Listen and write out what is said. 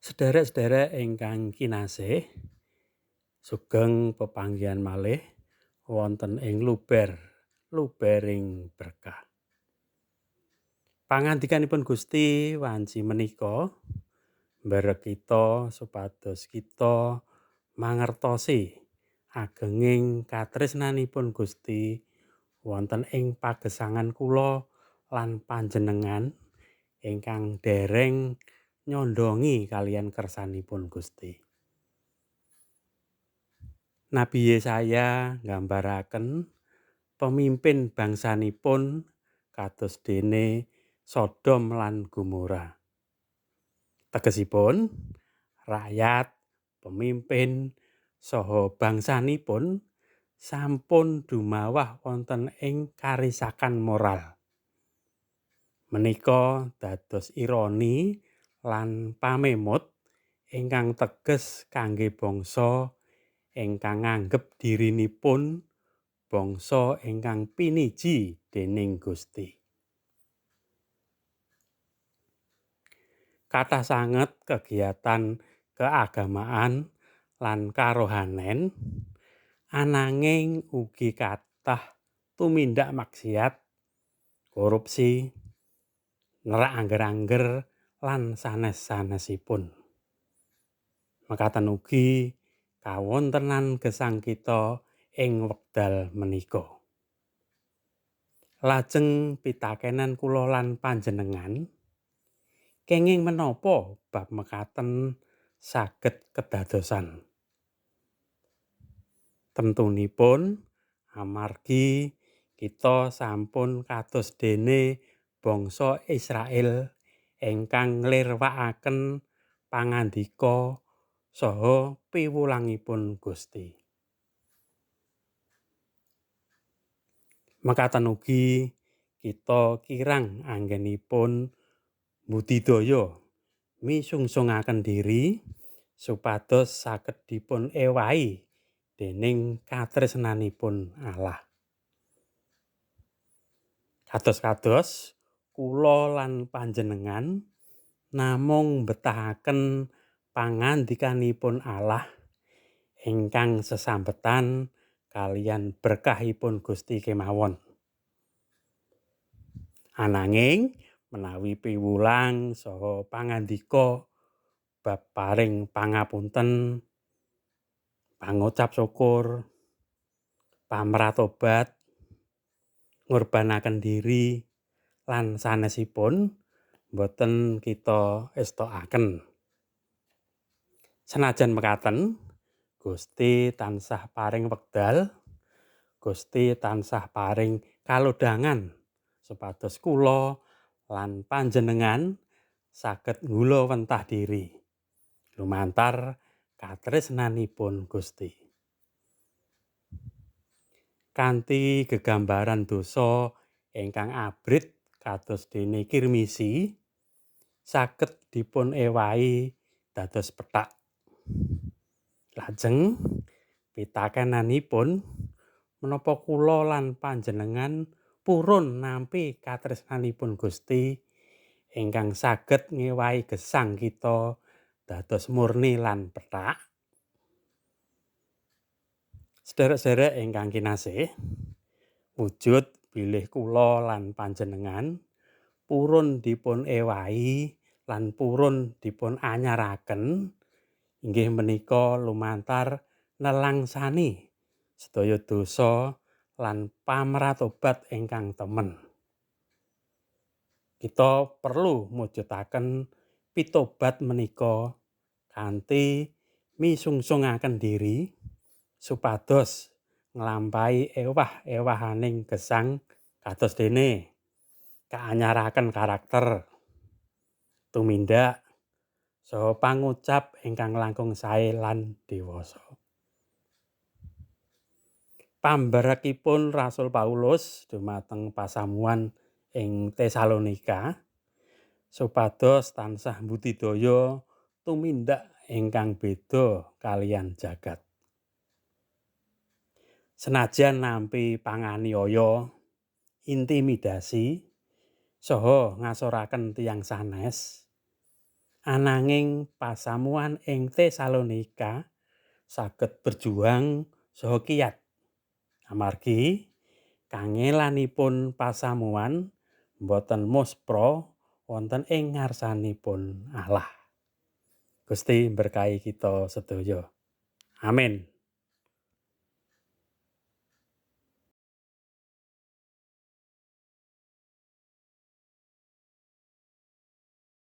Sederek-sederek ingkang kinasih, sugeng pepanggihan malih wonten ing luber, lubering berkah. Pangandikanipun Gusti wanci menika mberek kita supados kita mangertosi agenging katresnanipun Gusti wonten ing pagesangan kula lan panjenengan ingkang dereng nyondongi kaliyan kersanipun Gusti. Nabi Yesaya nggambaraken pemimpin bangsanipun kados dene Sodom lan Gomora. Tegesipun rakyat, pemimpin saha bangsanipun sampun dumawah wonten ing karisakan moral. Menika dados ironi lan pamemut ingkang teges kangge bangsa ingkang nganggep dirinipun bangsa ingkang piniji dening Gusti. Kathah sanget kegiatan keagamaan lan karohanen, ananging ugi kathah tumindak maksiat, korupsi, nerak angger-angger lan sanes-sanesipun. Mekaten ugi kawontenan gesang kita ing wekdal menika. Lajeng pitakenan kula lan panjenengan, kenging menapa bab mekaten saged kedadosan? Temtunipun amargi kita sampun kados dene bangsa Israel ingkang nglirwakaken pangandika saha piwulangipun Gusti. Mekaten ugi kita kirang anggenipun budidaya misungsungaken diri supados saged dipun ewahi dening katresnanipun Allah. Kados-kados kula lan panjenengan namung mbetahaken pangandikanipun Allah ingkang sesambetan kaliyan berkahipun Gusti kemawon. Ananging menawi piwulang saha pangandika bab paring pangapunten, pangucap syukur, pamratobat, ngurbanaken diri lan sanesipun boten kita estokaken. Senajan mekaten, Gusti tansah paring wekdal, Gusti tansah paring kalodhangan supados kula lan panjenengan saged nggulawentah diri lumantar katresnanipun Gusti. Kanthi gegambaran dosa ingkang abrit kados dene kirmisi saged dipun ewahi dados pethak. Lajeng pitakenanipun menapa kula lan panjenengan purun nampi katresnanipun Gusti ingkang saged ngewahi gesang kita dados murni lan pethak. Sederek-sederek ingkang kinasih, wujud bilih kula lan panjenengan purun dipun ewahi lan purun dipun anyaraken inggih menika lumantar nelangsani sedaya dosa lan pamratobat ingkang temen. Kita perlu mujudaken pitobat menika kanthi misungsungaken diri supados nglampahi ewah-ewahaning gesang kados dene kaanyaraken karakter, tumindak saha pangucap ingkang langkung sae lan dewasa. Pamberekipun Rasul Paulus dumateng pasamuan ing Tesalonika supados tansah budidaya tumindak ingkang beda kaliyan jagat. Senajan nampi panganiaya, intimidasi, saha ngasoraken tiyang sanes, Ananging pasamuan ing Tesalonika saged berjuang saha kiyat. Amargi kangelanipun pasamuan boten muspra wonten ing ngarsanipun Allah. Gusti berkahi kita sedaya. Amin.